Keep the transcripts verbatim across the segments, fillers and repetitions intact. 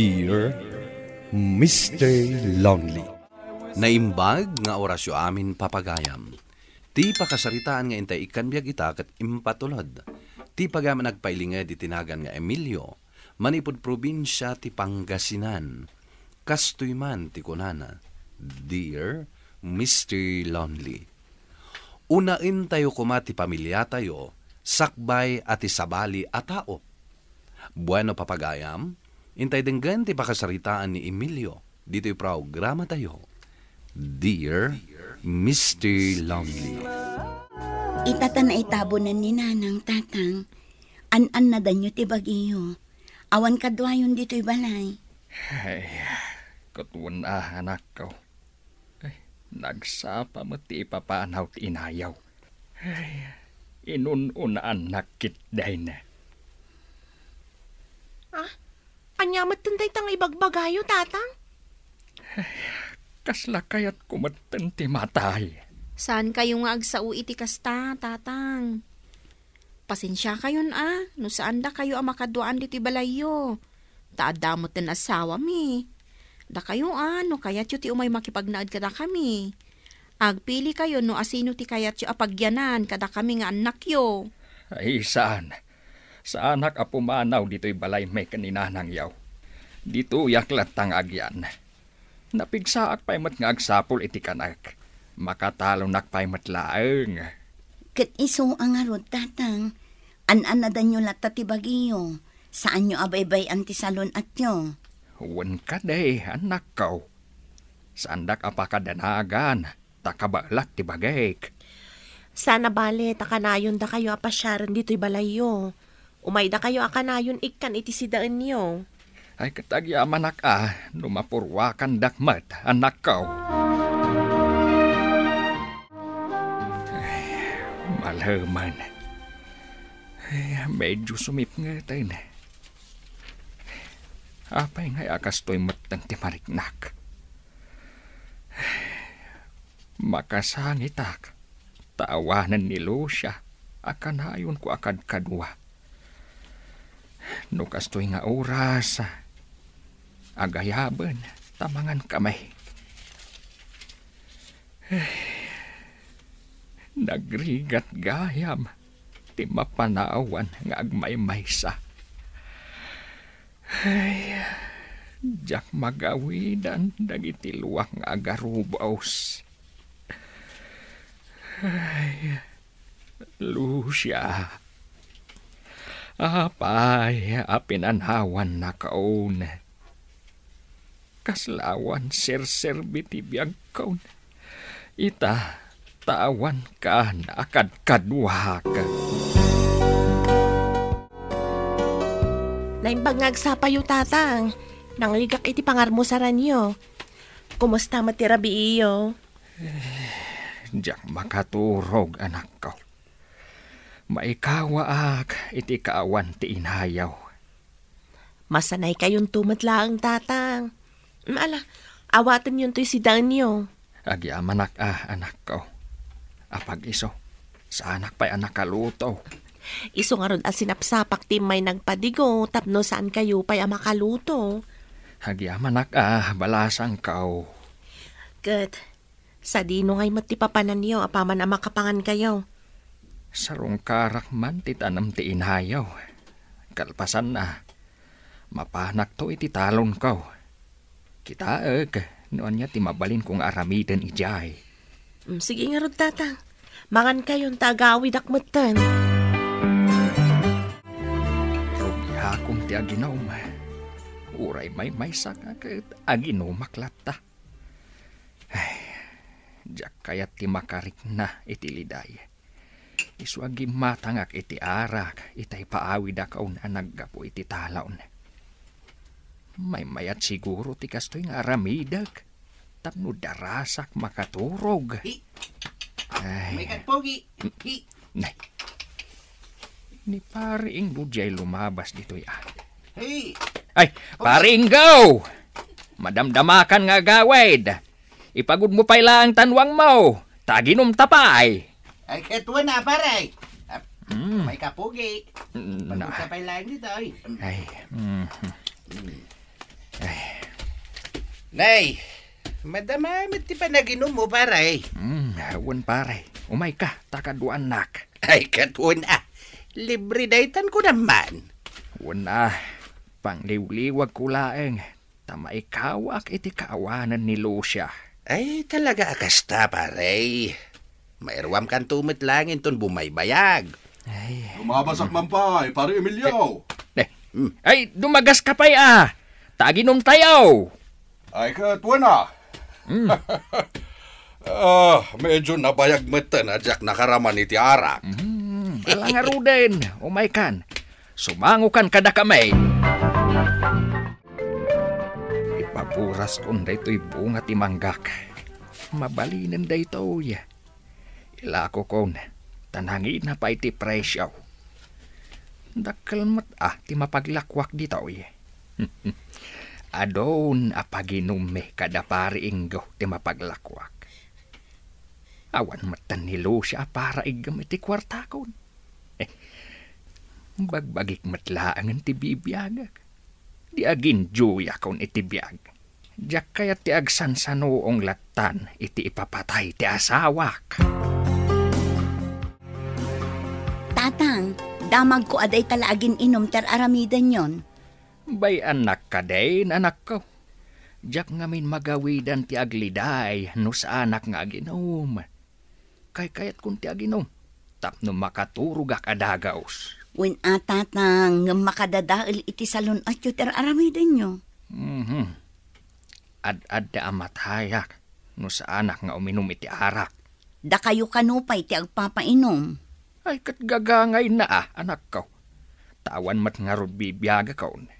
Dear Mister Lonely. Naimbag nga orasyo amin, papagayam. Ti pakasaritaan nga intay ikkan biag ita ket impatulod ti pagayam a nagpailinged iti nagan nga Emilio, manipud probinsia ti Pangasinan. Kastoy man ti kunana, "Dear Mister Lonely, unaentayo koma ti pamiliatayo sakbay a ti sabali a tao." Bueno, papagayam, intay denggen ti pakasaritaan ni Emilio ditoy programatayo, Dear Mister Lonely. Ita ta naitabonan ni Nanang, Tatang. An-annadanyo ti bagiyo. Awan kaduayon ditoy balay. Ay, ket wen a, anakko. Ay, nagsapa met ti ipapanaw ti inayaw. Ay, inun-unaannak ketdin. Ah, ania metten dayta nga ibagbagayo, Tatang? Ay, kasla kayatko metten ti matay. Saan kayo nga agsao iti kasta, Tatang? Pasensiakayon a, no saan dakayo a makaduaan ditoy balayyo. Ta adda metten asawami. Dakayo a, no kayatyo ti umay makipagnaed kadakami, agpili kayo no asino ti kayatyo a pagyanan kadakami nga annakyo. Ay, saan. Saanak a pumanaw ditoy balaymi ken ni Nanangyaw. Ditoyak latta nga agyan. Napigsaak pay met nga agsapul iti kanek. Makatalonak pay met laeng. Ket isu a ngarud, Tatang, an-annadanyo latta ti bagiyo. Saanyo a baybay-an ti salun-atyo. Wen kadi, annakko. Saandak a pakadanagan, ta kabaelak ti bagik. Saan a bale, ta kanayon dakayo a pasiaren ditoy balayyo. Umay dakayo a kanayon ikkan iti sidaenyo. Ay, ket agyamanak a no mapuruakandak met, annakko. Ay, malemen. Ay, medyo sumipngeten. Apay ngay a kastoy metten ti mariknak? Makasangitak, ta awanen ni Lucia a kanayonko a kadkadua. No kastoy nga oras, agayaben ta mangankami. Nagrigat gayam ti mapanawan nga agmaymaysa. Ay, diak magawidan dagiti luak nga agarubos. Ay, Lucia, apay a pinanawannakon? Kasla awan serserbi ti biagkon. Ita, ta awankan a kadkaduak. Naimbag nga agsapayo, Tatang. Nangrigak iti pangarmusaranyo. Kumusta met ti rabiiyo? Diak makaturog, anakko. Maikawaak iti kaawan ti inayaw. Masanaykayonto met laeng, Tatang. Mm, ala, awatenyontoy sidaenyo. Agyamanak a, anakko. Apag-isu, saanak pay a nakaluto. Isu ngarud a sinapsapak ti immay nagpadigo tapno saankayo pay a makaluto. Agyamanak a, balasangko. Ket, sadino ngay met ti papananyo apaman a makapangankayo? Sarungkarak man ti tanem ti inayaw. Kalpasanna, mapanakto iti talonko. Kitaek no ania ti mabalinko nga aramiden idiay. Mm, sige ngarud, Tatang. Mangankayon ta agawidak metten. Rugiakon ti aginom. Uray maymaysak a ket aginumak latta. Ay, diak kayat ti makarikna iti liday. Isu a gimmatangak iti arak, itay paawidakon a naggapu iti talon. Maymayat siguro ti kastoy nga aramidek, tapno darasak makaturog. Hi. Ay. May katpogi. Hi. Nay. Ni Pari Inggo diay lumabas ditoy, ah. Hi. Ay, Pari Inggo! Madamdamakan nga agawid. Ipagudmo pay laeng tanwangmo, ta aginumta pay. Ay, ket wen a, pare. Ah, mm. May kapugi. Mm, na. Pagudta pay laeng ditoy. Ay, mm. Mm. Ay, madama met ti panaginummo, pare. Hmm, wen, pare. Umayka, ta kaduanak. Ay, ket wen a. Libre daytan ko naman. Wen a, pangliwliwagko laeng, ta maikawak iti kaawanan ni Lucia. Ay, talaga a kasta, pare. Mairuamkanto met laeng inton bumaybayag. Ay. Lumabasak man pay, pare Emilio. Eh, Hmm. Ay, dumagaska pay a. Ta aginumtayo. Ay, ket wen a. Hmm. Ah, medyo nabayag metten a diak nakaraman iti arak. Hmm, ala ngaruden, umaykan. Sumangokan kadakami. Ipaburaskon daytoy bunga ti manggak. Mabalinen daytoy. Ilakokon, ta nangina pay ti presio. Dakkel met a ti mapaglakuak ditoy. Adun a paginummi kada pari Ingo ti mapaglakuak. Awan metten ni Lucia a para iggem iti kuartakon. Eh, bagbagik met laengen ti bibiagek. Di aginjoyakon iti biag. Diak kayat ti agsansanuong lattan iti ipapatay ti asawak. Tatang, damagko a dayta la agin-inum ti ar-aramidenyon. Bay-annak kadin, anakko. Diak ngamin magawidan ti agliday no saanak nga aginum. Kaykayatkon ti aginum, tapno makaturogak a dagaus. Wen a, Tatang, ngem makadadael iti salun-atyo ti ar-aramidenyo. Mhm. Ad-adda a matayak no saanak nga uminum iti arak. Dakayo kano pay ti agpapainum? Ay, ket gagangayna a, anakko. Ta awan met ngarud bibiagakon.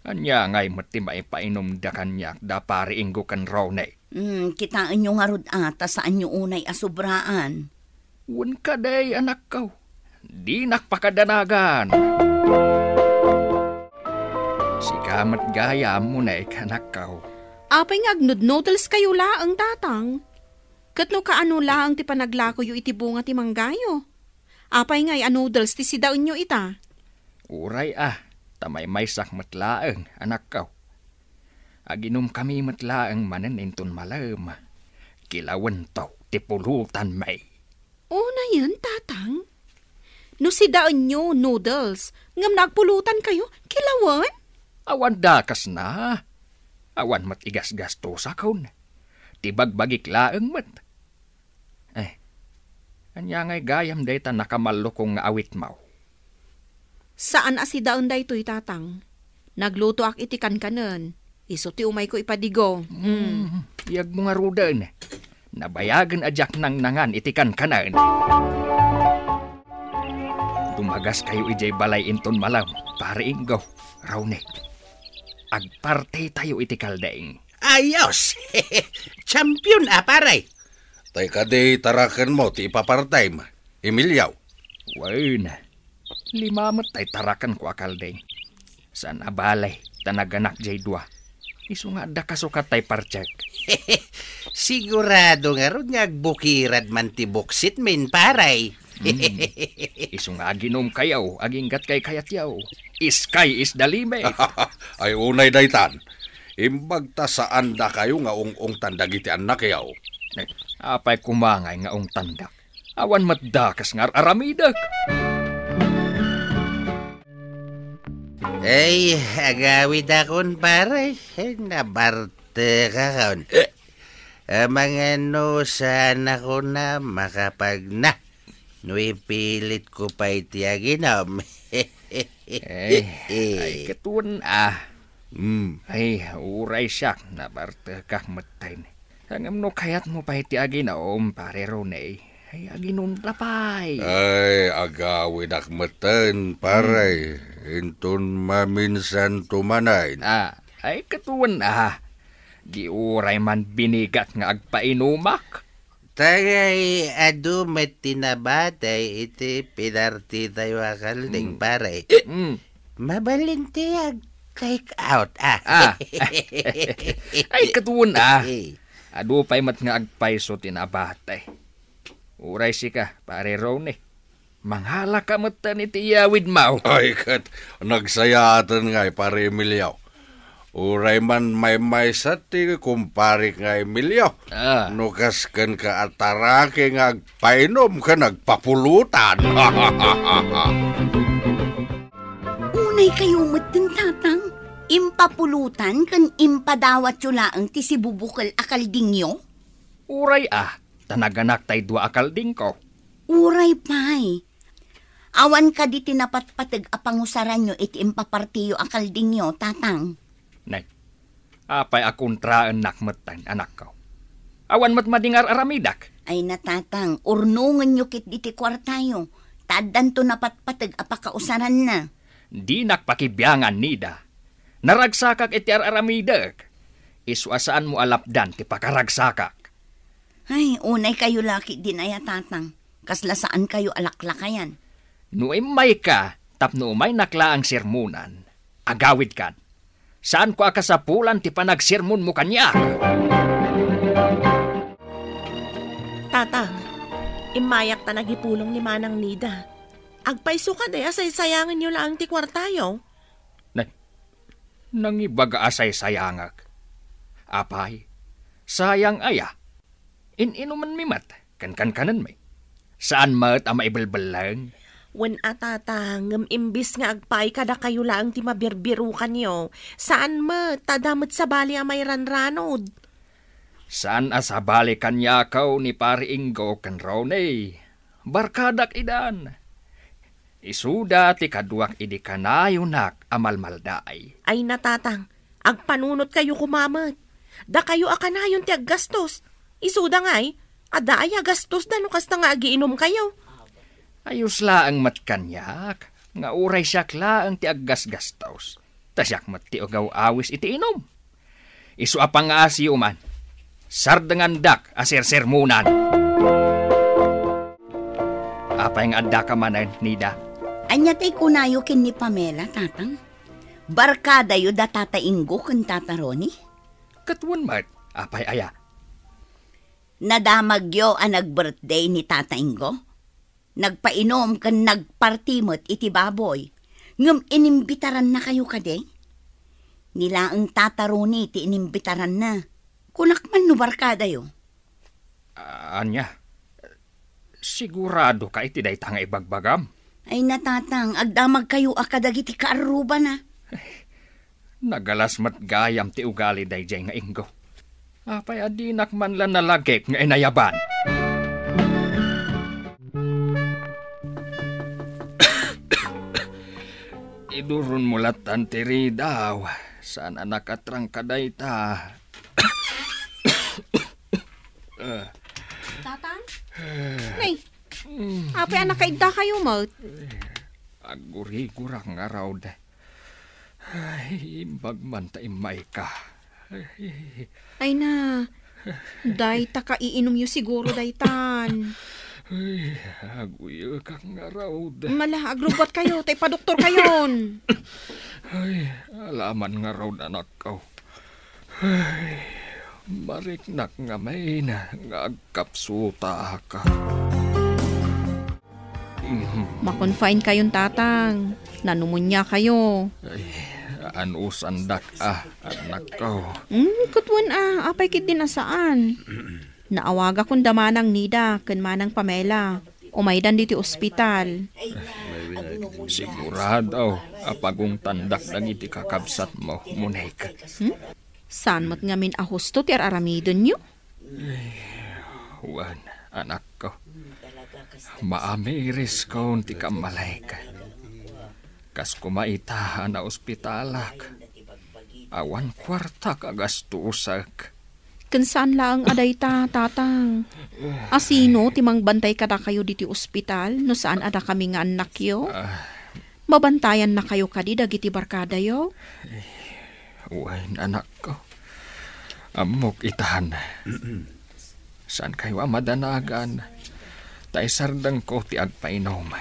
Ania ngay met ti maipainumda kaniak da pari Ingo ken Ronnie? Hmm, kitaenyo ngarud a ta saanyo unay a sobraan. Wen kadi, anakko. Dinak pakadanagan. Sika met gayam, Monik, anakko. Apay nga agnoodles kayo laeng, Tatang? Ket no kaano laeng ti panaglakoyo iti bunga ti manggayo? Apay ngay a noodles ti sidaenyo ita? Uray a, ta maymaysak met laeng, anakko. Aginumkami met laeng manen inton malem. Kilawento ti pulutanmi. Unayen, Tatang. No sidaenyo, noodles, ngem no agpulutankayo, kilawen? Awan dakesna. Awan met igasgastosakon. Ti bagbagik laeng met. Eh, ania ngay gayam dayta nakamallukong nga awitmo? Saan a sidaen daytoy, Tatang. Naglutoak iti kankanen. Isu ti umayko ipadigo. Mm. Mm, iyagmo ngaruden. Nabayagen a diak nangnangan iti kankanen. Dumagaskayo idiay balay inton malem, Pare Ingo, Ronnie. Agpartitayo iti kalding. Ayos! Champion a, pare! Tay kadi tarakenmo ti ipapartem, Emilio? Wen, lima met tay tarakenko a kalding. Saan a bale, ta naganak jay dua. Isu nga adda kasukat tay partek. Sigurado ngarud nga agbukirad man ti buksitmin, pare. Hmm. Isu nga aginumkayo, aginggat kaykayatyo. Sky is the limit. Ay, unay daytan. Imbag ta saandakayo nga ung-ungtan dagiti annakyo. Eh, apay koma ngay nga ungtandak? Awan met dakes nga ar-aramidek. Ay, agawidakon, pare. Ay, nabartekakon. Amangan no saanakon a makapagna no ipilitko pay ti aginom. Eh, ay, ket wen a. Mm. Ay, uray siak, nabartekak metten. Ngem no kayatmo pay ti aginom, Pare Ronnie, ay, aginumda pay. Ay, agawidak metten, pare. Mm. Inton maminsanto manen. Ah, ay, ket wen a. Di uray man binigat nga agpainumak. Tagay, adu met ti nabati iti pinartitayo a kalding, mm, pare. Mm. Mabalin ti ag-take out, ah. Ah. Ay, ket wen a. Eh. Adu pay met nga agpayso ti nabati. Uray sika, Pare Ronnie. Mangalaka metten iti iyawidmo. Ay, ket nagsayaaten ngay, Pare Emilio. Uray man maymaysa ti kumparek nga Emilio. Ah. No kas kenka a taraki nga agpainum ken agpapulutan. Unay kayo met, tatang. Impapulutan ken impadawatyo laeng ti sibubukel a kaldingyo? Uray a, ta naganak tay dua a kaldingko. Uray pay. Awan kadi ti napatpateg a pangusaranyo iti impapartiyo a kaldingyo, tatang? Nay, apay a kontraennak metten, anakko? Awan met madi nga ar-aramidek. Ay na, tatang, urnongenyo ketdi ti kuartayo, ta addanto napatpateg a pakausaranna. Dinak pakibiangan, Nida. Naragsakak iti ar-aramidek. Isu a saanmo a lapdan ti pakaragsakak. Ay, unay kayo la ketdin aya, tatang. Kasla saan kayo a laklakayan. No immayka tapno umaynak laeng sermonan, agawidkan. Saanko a kasapulan ti panagsermonmo kaniak. Tatang, immayak ta nagipulong ni Manang Nida. Agpayso kadi a saysayangenyo laeng ti kuartayo? Nay, nangibaga a saysayangek. Apay, sayang aya? In-inumenmi met, ken kankanenmi. Saan met a maibelbelleng. Wen a, tatang, ngem imbis nga agpaay kadakayo laeng ti mabirbirukanyo, saan met, ta adda met sabali a mairanranod. Saan a sabali kaniakaw ni Pari Ingo ken Ronnie. Barkadak idan. Isuda ti kaduak idi kanayonak a malmaldaay. Ay na, tatang, agpanunotkayo koma met. Dakayo a kanayon ti aggastos. Isuda ngay, adda aya a gastosda no kasta nga agiinumkayo? Ayos laeng met kaniak, nga uray siak laeng ti aggasgastos. Ta siak met ti agaw-awis iti inum. Isu a pangaasiyo man, sardengandak a sersermonan. Apay nga addaka manen, Nida? Ania ti kunayo ken ni Pamela, tatang? Barkadayo da Tata Ingo ken Tata Ronnie? Ket wen met, apay aya? Nadamagyo a nag-birthday ni Tata Ingo? Nagpainum ken nagparti met iti baboy, ngem inimbitarannakayo kadi? Ni laeng Tata Ronnie ti inimbitaranna. Kunak man no barkadayo. Ah, ania? Siguradoka iti dayta nga ibagbagam? Ay na, tatang, agdamagkayo a kadagiti kaarrubana. Nagalas met gayam ti ugali daydiay nga Ingo. Apay a dinak man la nalagip nga inayaban? Iduronmo lattan ti ridaw. Saan a nakatrangka dayta. Ah. Tatang? Nay, apay a nakaiddakayo met? Aggurigurak ngarud. Ay, imbag man ta immayka. Ay na, dayta kaiinumyo siguro daytan. Ay, aguyekak ngarud. Mala, agrubbuatkayo, ta ipadoktorkayon. Ay, alaman ngarud, anakko. Ay, mariknak ngamin nga agkapsutak. Makonfine kayon, tatang. Nanumoniakayo. Ay, anusandak a, anakko. Hmm, kutwen a, apay ketdin a saan? Naawagakon da Manang Nida ken Manang Pamela. Umaydan diti ospital. Sigurado a pagungtandak dagiti kakabsatmo, Monik. Hmm? Saan met ngamin a husto ti ar-aramidenyo? Wen, anakko. Maamiriskon ti kammalek. Kas koma ita a naospitalak, awan kuartak a gastosek. Ken saan laeng a dayta, tatang. A sino ti mangbantay kadakayo diti ospital no saan a dakami nga annakyo? Ah. Mabantayannakayo kadi dagiti barkadayo? Wen, anakko. Ammok itan. Saankayo a madanagan, ta isardengko ti agpainum.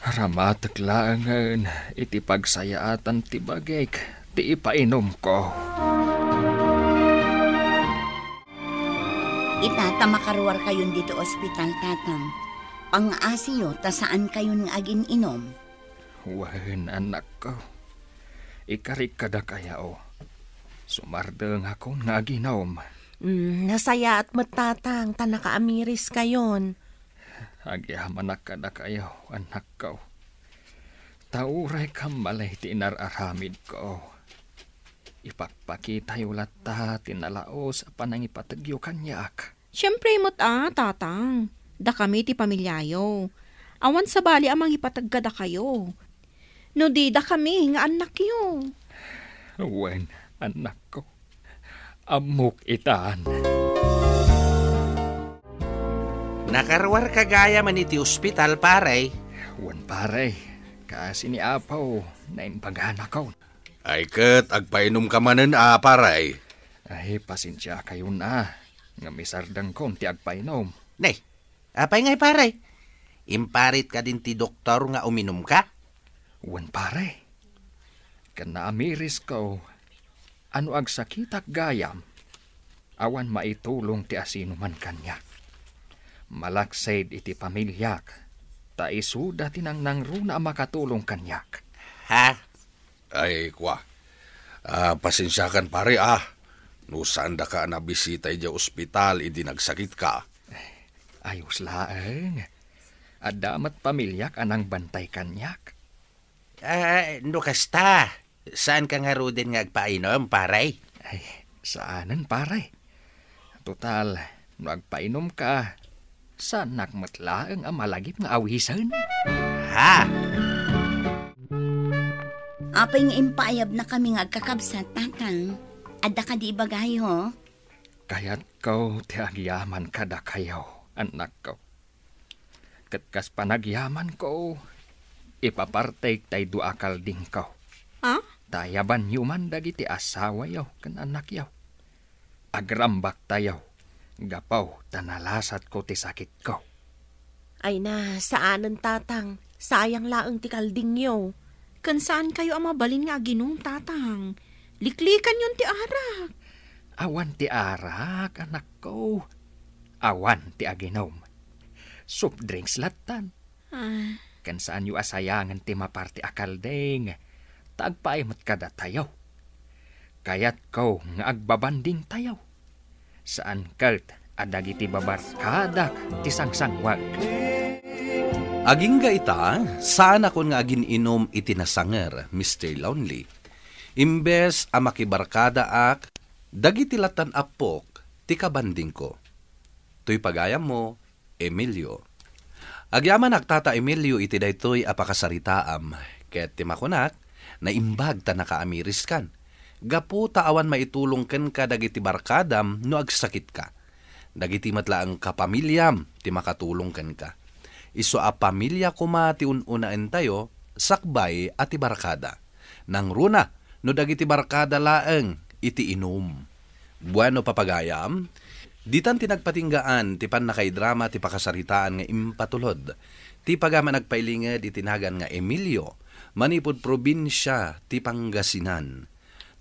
Aramatek laengen iti pagsayaatan ti bagik ti ipainumko. Ita ta makaruarkayon ditoy ospital, tatang. Pangngaasiyo ta saankayon nga agin-inum. Wen, anakko. Ikarik kadakayo. Sumardengakon nga aginom. Mm, nasayaat met, Tatang, ta nakaamiriskayon. Agyamanak kadakayo, annakko. Ta uray kammali ti inar-aramidko, ipakpakitayo latta ti nalaus a panangipategyo kaniak. Siempre met a, Tatang. Dakami ti pamiliayo. Awan sabali a mangipateg kadakayo. No di, dakami nga annakyo. Wen, annakko. Ammok itan. Nakaruarka gayam iti ospital, pare? Wen, pare. Kaasi ni Apo, naimbaganakon. Ay ket, agpainumka manen a, pare? Ay, pasensiakayon a, ngem isardengkon ti agpainom. Ne, apay ngay, pare? Imparit kadin ti doktor nga uminumka? Wen, pare. Ken naamirisko a no agsakitak gayam, awan maitulong ti asinoman kaniak. Malaksid iti pamiliak, ta isuda ti nangnangruna a makatulong kaniak. Ha? Ay, kua. Ah, pasensiakan, pare, ah. No saandaka a nabisita idiay ospital idi nagsakitka. Ayos laeng. Adda met pamiliak a nangbantay kaniak. Ah, no kasta, saanka ngaruden nga agpainom, pare? Ay, saanen, pare. Total, no agpainomka, saannak met laeng a malagip nga awisen. Ha? Apay nga impaayabnakami nga agkakabsat, Tatang? Adda kadi ibagayo? Kayatko ti agyaman kadakayo, annakko. Ket kas panagyamanko, ipapartek tay dua a kaldingko. Ah? Ta ayabanyo man dagiti asawayo ken annakyo. Agrambaktayo, gapu ta nalasatko ti sakitko. Ay na, saanen, Tatang. Sayang laeng ti kaldingyo. Ken saankayo a mabalin nga aginom, Tatang. Liklikanyon ti arak. Awan ti arak, annakko. Awan ti aginom. Soft drinks lattan. Ah. Ken saanyo a sayangen ti maparti a kalding, ta agpaay met kadatayo. Kayatko nga agbabandingtayo. Saan ket a dagiti babarkadak ti sangsanguag. Agingga ita, saanakon nga agin-inum iti nasanger, Mister Lonely. Imbes a makibarkadaak, dagiti lattan a pok ti kabandingko. Toy pagayammo, Emilio. Agyamanak, Tata Emilio, iti daytoy a pakasaritaam, ket ti makunak, naimbag ta nakaamiriskan. Gapu ta awan maitulong kenka dagiti barkadam no agsakitka. Dagiti met laeng kapamiliam ti makatulong kenka. Isu a pamilia koma ti un-unaentayo sakbay a ti barkada. Nangruna no dagiti barkada laeng iti inum. Bueno, papagayam, ditan ti nagpatinggaan ti pannakaidrama ti pakasaritaan nga impatulod ti pagayam a nagpailinged iti nagan nga Emilio, manipud probinsia ti Pangasinan.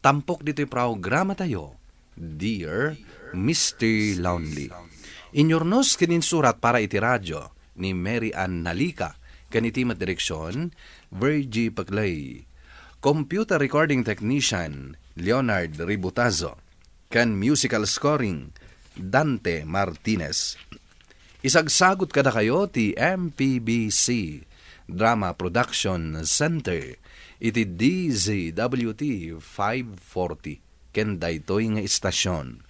Tampok ditoy programatayo, Dear Mister Lonely. Inyurnos ken insurat para iti radio ni Mary Ann Nalica, ken iti met direksion, Virgie Paclay. Computer recording technician, Leonard Ributazo. Ken musical scoring, Dante Martinez. Isagsagut kadakayo ti M P B C Drama Production Center iti D Z W T five forty ken daytoy nga istasyon.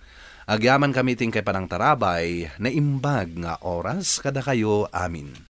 Agyamankami ti inkay panangtarabay, naimbag nga oras kadakayo amin.